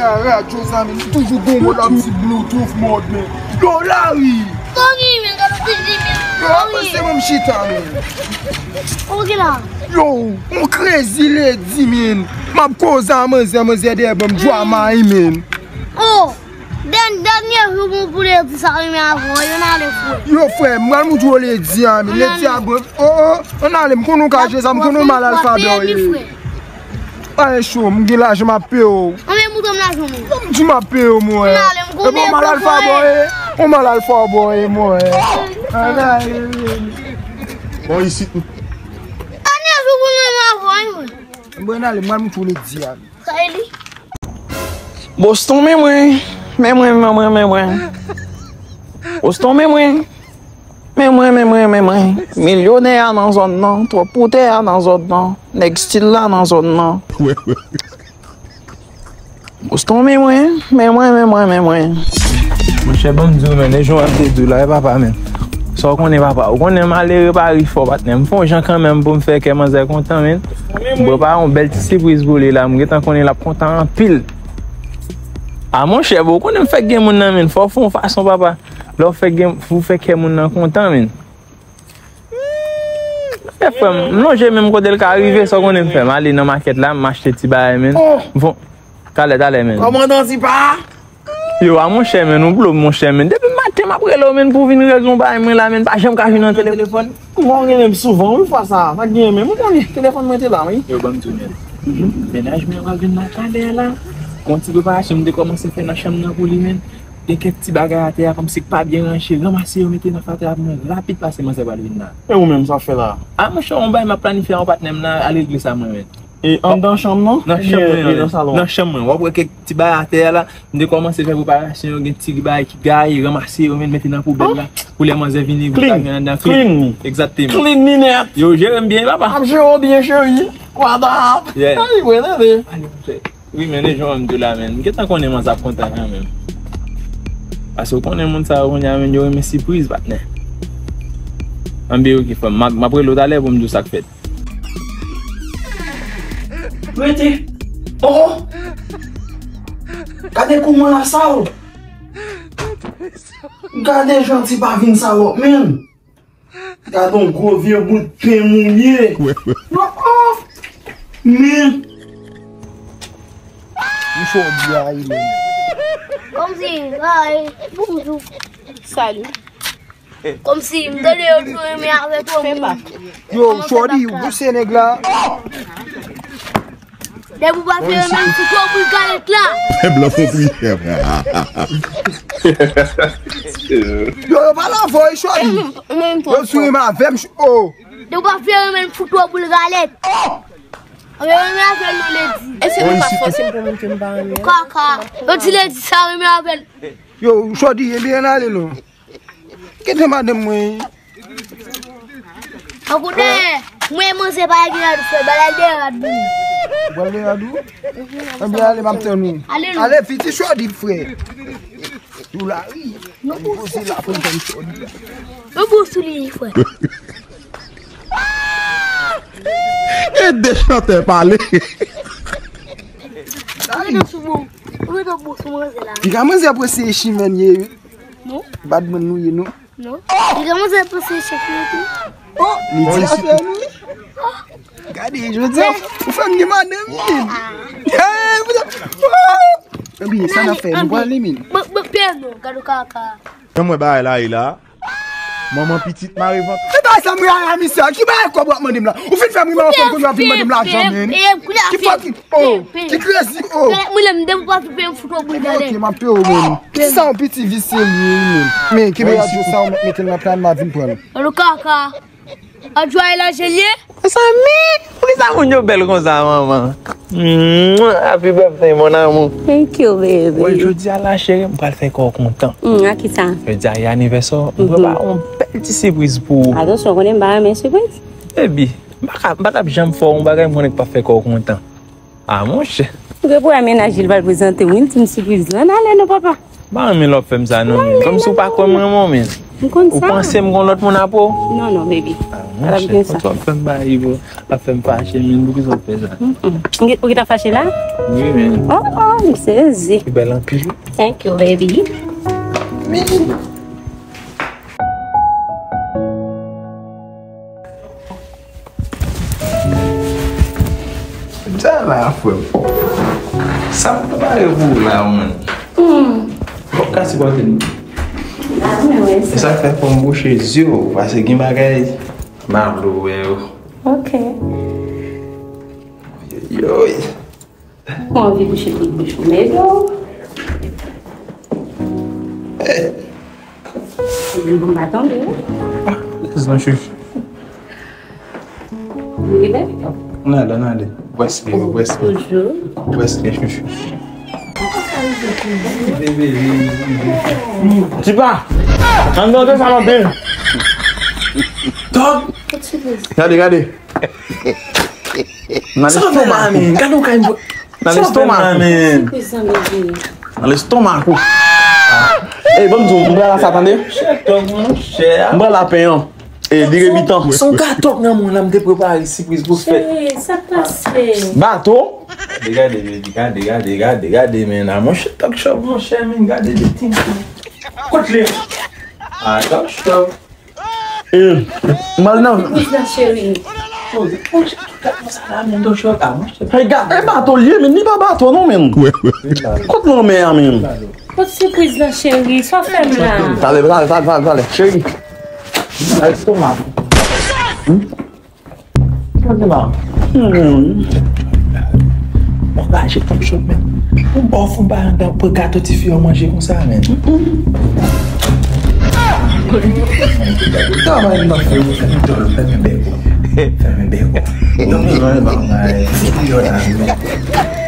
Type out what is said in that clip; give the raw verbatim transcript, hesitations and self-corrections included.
Radyo zanmi, m toujou gon mòd ap di Bluetooth mòd, men. Yo, Larry! Kògi, men, gade w fini, men. Yo, avanse, mwen, m chita, men. Kògi la? Yo, yon crazy lady, men. M ap koze a manzè, manzè dèyè ban m dwa mayi, men. Oh, dèn-, dènye jou pou, pou lady sa renmen avè w, yo n ale, frè. Yo, frè, m pral moutre w lady a, men. Lady a bon. Oh, oh, ann ale, m konnen w ka jwe sa, m konnen w mal alfabè w ye. Ay, cho, m gen lajan, m ap peye w. Anben, moutre m lajan mwen. M di m ap peye w, mwen. Ann ale, m konnen w mal alfabè w ye. Ou mal alfabè w ye, mwen. Ann ale, men. Bon, isit. Dènye jou pou nou renmen avè w, mwen. Bon, ann ale, m pral moutre w lady a. Sa e li? Boston, men mwen, men mwen, men mwen, men mwen. Boston, men mwen, men mwen, men mwen, men mwen. Milyonè a nan zòn nan, twòp poutè a nan zòn nan, nèg stil la nan zòn nan. Boston, men mwen, men mwen, men mwen, men mwen. Monchè, ban m di w, men, e jan w ap te di w la, e papa, men. Sa w konnen, papa? Ou konnen malere pa ri fò, patnè. M fè yon jan kanmenm pou m fè kè manzè kontan, men. M prepare yon bèl ti sipriz pou li la. M gentan konnen l ap kontan anpil. A, monchè, bon, ou konnen m fèk gen moun nan, men. Fò w fè yon fason, papa. Lè w fèk gen, pou w fè kè moun nan kontan, men. E frè m, m lonje menm kote l ka rive, sa w konnen m fè? M ale nan makèt la, m achte ti bagay, men. Oh! Bon, talè, talè, men. Kòmandan Tipa? Yo, a monchè, men, ou blo m, monchè, men. Depi maten, m ap rele w, men, pou w vin regle yon bagay mwen la, men, pa janm ka jwenn nan telefòn. Telefòn? Mwen gen menm souvan, wi, fwa sa. Pa gen, men. Mwen konnen telefòn mwen te la, wi. Yo, ban m di w, men. Mennaj mwen pral vin la talè la. Gon ti preparasyon m te kòmanse fè nan chanm nan pou li, men. Gen kèk ti bagay atè a, kòmsi k pa byen ranje, ranmase yo, mete nan fatra pou mwen rapid pase manzè pral vin la. E ou menm, sa w ap fè la? A, monchè, yon bagay m ap planifye a yon patnè m la, al regle sa mwen, men. E anndan chanm nan? Nan chanm mwen, nan salon. Nan chanm mwen. W ap wè kèk ti bagay atè a la. M te kòmanse fè preparasyon yo, gen ti bagay ki gaye, ranmase yo, men mete nan poubèl la. Pou lè manzè vini, pou l ka jwenn anndan clean. Clean. Egzakteman. Clean li nèt. Yo jere m byen, papa. Ap jere w byen, cheri. Wadap. Yeah. Ay, wè, tande. Ale, monchè. Wi, men, e jan w di w la, men. M gentan konnen manzè ap kontan kanmenm. Paske w konnen moun sa yo kounye a, men, yo renmen sipriz, patnè. Anben, oke, frè m, m ap, m ap rele w talè pou m di w sa k fèt. Rete. Oh! Gade kouman l ap sal. Gade jan Tipa vin sal, men. Gade yon gwo vye bout pen mouye. Oh, oh. Men. M cho byen, men. Kòmsi, ay, bonjou. Salut. Kòmsi, m tande yo tou renmen avèk yon moun. Yo, Shorty, ou pouse nèg la. Depi w pa fè renmen, m fout ou boul galèt la. Blan fon pri. Yo, yo pa la voye, Shorty. Yo sou renmen avè m, oh. Depi w pa fè renmen, m fout ou boul galèt. Yo renmen avè l, non, Lady. E se nou pa fòse m pou moun ke m pa renmen. Kaka. Yo di Lady sa renmen avè l. Yo, Shorty, ebyen, ann ale, non. Kite madanm mwen. An koute, mwen manzè pa gen rad fè, ba l al de rad pou mwen. Ou pral de rad ou? Ebyen, ale, m ap tann ou. Ale, non. Ale, piti Shorty, frè. Ou la, wi. Non, poze la pou m tann Shorty. Non, poze li, frè. E de chantè pale. Ou rete sou bon. Ou rete bon sou manzè la. Piga manzè ap eseye chimèn ye, wi. Non. Badman nou ye, non. Non. Piga manzè ap eseye chèf yo tou. Oh, li di afè nou, wi. Gade, jodi a, ou fè m gen madanm, wi. Hey, putain. Ebyen, sa n ap fè, nou pral li, min. Bon, bon, pè non, gade kaka. Jan m wè bagay la ye la. Manman pitit mare vant. Se bagay sa m wè a la, misye. Ki bagay kòb w ap mande m la? Ou fin fè m ri mawoson kounye a w ap vin mande m lajan, men. Ki fòk, oh, ki krezi, oh. Mwen lè m depi w pa fin peye m fout ou boul galèt. Ok, m ap peye w, men. Ki sa yon piti visye li ye, men? Men, kenbe radyo sa, ou mèt mete l nan play, m a vin pran l. Alo kaka. Adjwa e lanje l ye? Mezanmi, poukisa moun yo bèl konsa, manman? Mwah, happy birthday, mon amour. Thank you, baby. Wè, jodi a la, cheri, m pral fè kò w kontan. Mm, a ki sa? Jodi a, e anivèsè w, m prepare yon bèl ti sipriz pou ou. Atansyon, konnen m pa renmen sipriz. Baby, m pa ka, m pa t ap janm fè w yon bagay, m konnen k p ap fè kò w kontan. A, monchè. Ou gen pwoblèm mennaj li pral prezante w, wi, l di m sipriz lan. Ann ale non, papa. M pa renmen lè w ap fè m sa, non, men. Kòmsi w pa kwè m renmen w, men. M konn sa. Ou panse m gon lòt moun apre w? Non, non, baby. A, Monchè, sa. Kote w ap fè m bay, bro? W ap fè m fache, men poukisa w fè sa? Mm-mm. Ou gentan fache la? Wi, men. Oh, oh, m sezi. Ou bèl anpil. Thank you, baby. Men. Sa la, frè m. Sa m prepare pou ou la, man. Hmm. Bon, kasi pote m. Ah, mwen wè sa. E sa k fè fò m bouche zye w, paske gen bagay m ap dwe wè yo. Ok. Yoy. Ou anvi bouche tout bouch ou, men non. Mwen pa tonbe. Ah, lèzan chouchou. Ou rive? N ale, n ale. Bwès li, bwès li. Toujou. Bwès li, chouchou. Tipa! Ann nan de sa nan pen. Tòg! Gade, gade. Nan lestomak ou. Gade yon kay. Nan lestomak ou. Nan lestomak ou. Ey, ban m di w, m pral la sa, tande? M pral la pen an. E li rebitan. Son gato nan mwen la, m te prepare sipriz pou fèt. Cheri, sa k pase? Bato? Gade, gade, gade, gade, gade, gade, men la, monchè, Talk Show, monchè, men gade de ti. Kot li? Ah, Talk Show. Eh, mal nan. Sipriz la, cheri. Monchè, gade sa la, men, Talk Show la, monchè. Hey, gade, e bato l ye, men li pa bato non, men. Kot lanmè a, men? Kot sipriz la, cheri? Sa w fè m la? Talè, talè, talè, talè, talè. Cheri. Nan lestomak. Hmm? Talè la. Hmm. Mwen gaje Talk Show, men. Mwen ba w fon pa yon dan pou gato tifi yo manje konsa, men. Travay m ap fè, ou fè m djòl, fèmen bèk ou. Fèmen bèk ou. Donk, mwen ba w, mwen, se pou yo la, men.